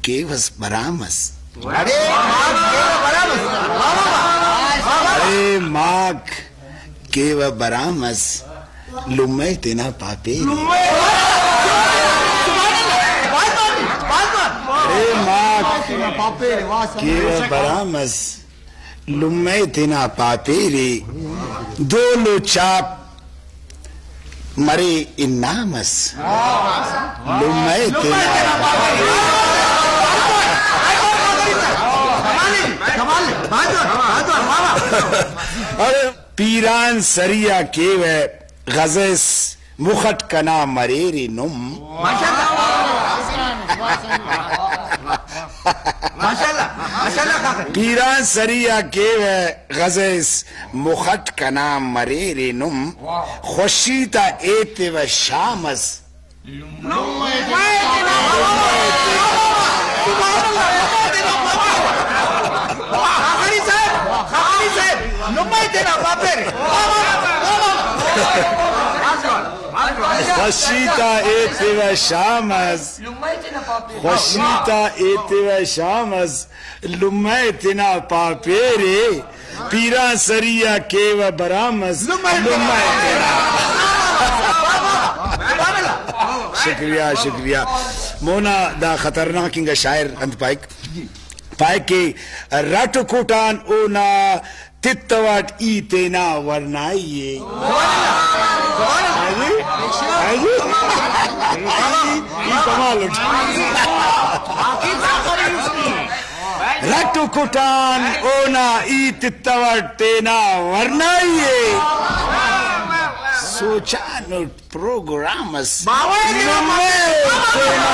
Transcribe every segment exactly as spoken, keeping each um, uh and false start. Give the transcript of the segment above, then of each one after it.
کیوس برام ئس۔ اڑے ماک کیوہ برام ئس۔ اڑے ماک کیوہ برام ئس، لمہ تینا پاپیرے۔ اڑے ماک کیوہ برام ئس، لمہ تینا پاپیرے۔ دولو چاپ مرے انعام ئس، لمہ تینا پاپیرے۔ اڑے پیران سری آ کیوہ غزس، مخٹ کنا مریرے نم۔ ماشاءاللہ۔ ماشاءاللہ۔ ماشاءاللہ۔ پیران سری آ کیوہ غزس، مخٹ کنا مریرے نم۔ خوشی تا ایتوہ شام ئس۔ خاخری صاحب، خاخری صاحب، لمہ تینا پاپیرے۔ خوشی تا ایتوہ شام ئس، خوشی تا ایتوہ شام ئس، لمہ تینا پاپیرے۔ پیران سری آ کیوہ برام ئس، لمہ تینا۔ شکریہ، شکریہ۔ مونا دا خطرناک انگا شاعر انت پائک؟ پائک کہ رٹ کٹان اونا تتوٹ ای تینا ورنائی ءِ۔ ای، ای، ای کمال اٹ۔ رٹ و کٹان اونا ای تتوٹ تینا ورنائی ءِ۔ سوچانٹ پروگرام اس۔ باوہ ءِ نمے تینا۔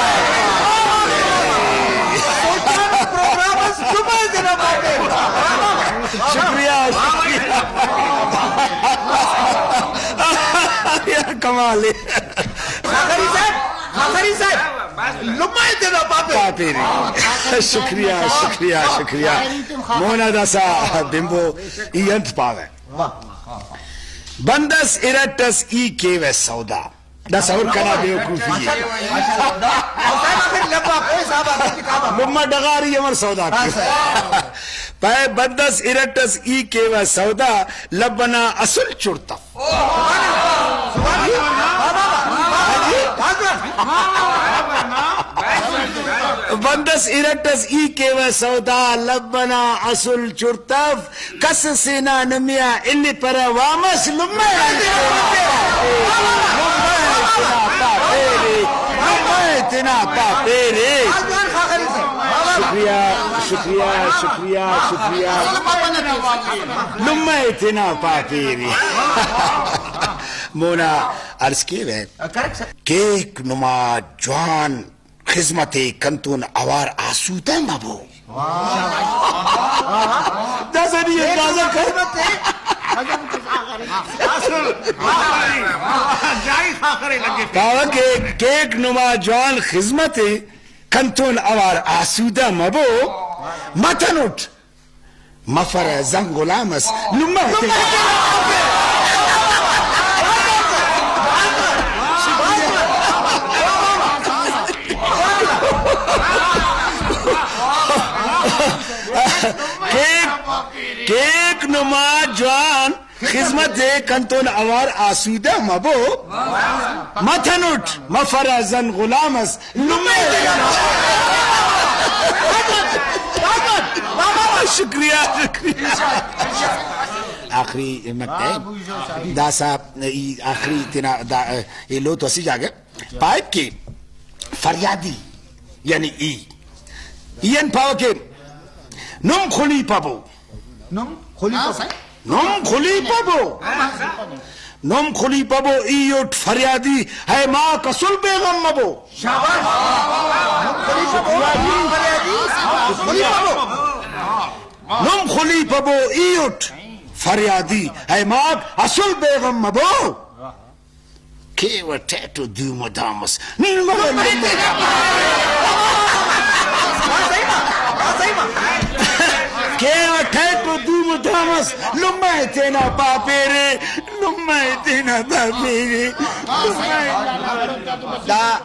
سلطان پروگرام اس نمے تینا پاتے۔ شکریہ، شکریہ۔ یار کمال ءِ۔ خاخری صاحب، خاخری صاحب، نمے تینا پاتے۔ پاتے۔ شکریہ، شکریہ، شکریہ۔ مونا داسا بمبو ای انت پاوہ۔ بندس ارٹ اس ای کیوہ سودا۔ دا سہر کنا بیوقوفی ءِ۔ لمہ ڈغاری امر سودا کیو۔ پائے بندس ارٹ اس ای کیوہ سودا، لب انا اسل چڑتف۔ بندس ارٹ اس ای کیوہ سودا، لب انا اسل چڑتف۔ کس سے نا نمیا الپرہ وامس لمہ۔ لمہ تینا پاپیرے۔ شکریہ، شکریہ، شکریہ، شکریہ۔ لمہ تینا پاپیرے۔ مونا عرض کیوہ، کیک نما جوان خذمت ءِ کنتون اوار آسودہ مبو۔ داسہ نی اندازہ کر۔ پاوہ کہ کیک نما جوان خذمت ءِ کنتون اوار آسودہ مبو، متنٹ مفرہ زن غلام اس، لمہ تینا۔ کیک، کیک نما جوان خذمت ءِ کنتون اوار آسودہ مبو، متنٹ مفرہ زن غلام اس، لمہ تینا۔ شکریہ، شکریہ۔ آخری مقطع داسا ای آخری تینا دا ایلو تو اسہ جاگہ پائک کہ فریادی یعنی ای، ای ان پاوہ کہ نم خلیپہ بو۔ نم خلیپہ بو۔ نم خلیپہ بو۔ نم خلیپہ بو، ای اٹ فریادی، اے ماک اسل بے غم مبو۔ شاباش۔ نم خلیپہ بو، فریادی، خلیپہ بو۔ نم خلیپہ بو، ای اٹ فریادی، اے ماک اسل بے غم مبو۔ کیوہ ٹیٹ و دوم و دامس، لمہ تینا۔ کیوہ ٹیٹ و دوم و دامس، لمہ تینا پاپیرے، لمہ تینا پاپیرے، لمہ۔ دا